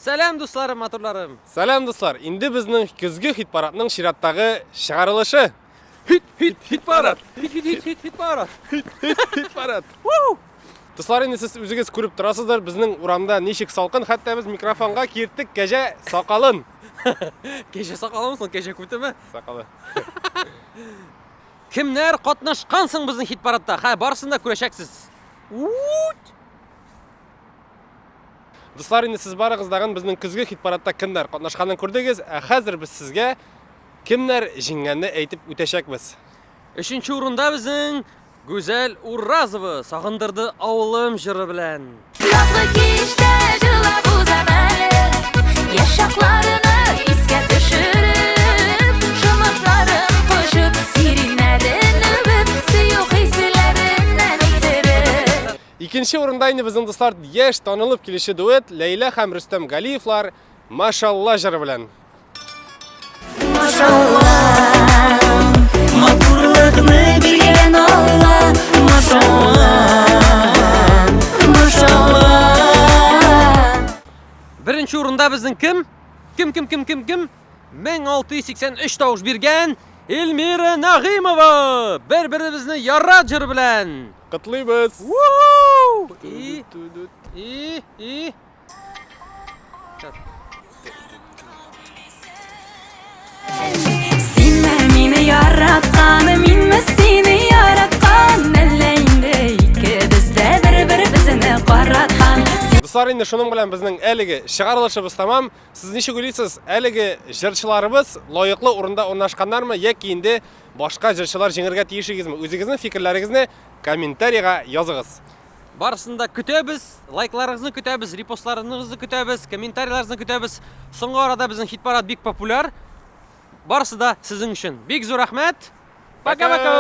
Сәлам, дусларым, матурларым! Сәлам, дуслар! Инде безнең көзге хит-парадның чираттагы чыгарылышы. Хит, хит, хит-парад! Хит, хит, хит, хит, хит-парад! Хит, хит, хит-парад! Дуслар, инде сез үзегез күреп торасыздыр, безнең урамда ничек салкын, хәтта без микрофонга киерттек кәҗә сакалын. Кәҗә сакалымы соң, кәҗә күтеме? Сакалы. Кемнәр катнашкан соң безнең хит-парадта? Хә, барысын да күрәчәксез. Ут! Дуслар, инде сез барыгыз дагын безнең көзге хит-парадта кемнәр катнашканын күрдегез, ә хәзер без сезгә кемнәр җиңгәнне әйтеп үтәчәкбез. Өченче урында безнең Гүзәл Уразова Сагындырды авылым җыры белән. Язгы кичтә җырлап узам әле, Яшь чакларны искә төшереп, Шомыртларын кочып, сиреньнәрен үбеп, Сөю хисләреннән исереп. Икенче урында инде безнең дуслар яшь танылып килүче дуэт Ләйлә һәм Рөстәм Галиевлар Машалла җыры белән. Машалла, матурлыкны биргән Алла, машалла, машалла. Беренче урында безнең кем? Кем, кем, кем, кем, кем? 1683 тавыш биргән Эльмира Нагыймова! Бер-беребезне ярат җыры белән! Котлыйбыз! И, и, и. Синме мине яраткан, минме сине яраткан, әллә инде икебез дә бер-беребезне караткан. Дуслар, инде шуның белән безнең әлеге чыгарылышыбыз тәмам. Сез ничек уйлыйсыз, әлеге җырчыларыбыз лаеклы урында урнашканнармы яки инде башка җырчылар җиңергә тиеш игезме? Үзегезнең фикерләрегезне комментарийга языгыз. Барысын да көтәбез, лайкларыгызны көтәбез, репостларыгызны көтәбез, комментарийларыгызны көтәбез. Соңгы арада безнең хит-парад бик популяр. Барысы да сезнең өчен. Бик зур рәхмәт. Пока-пока!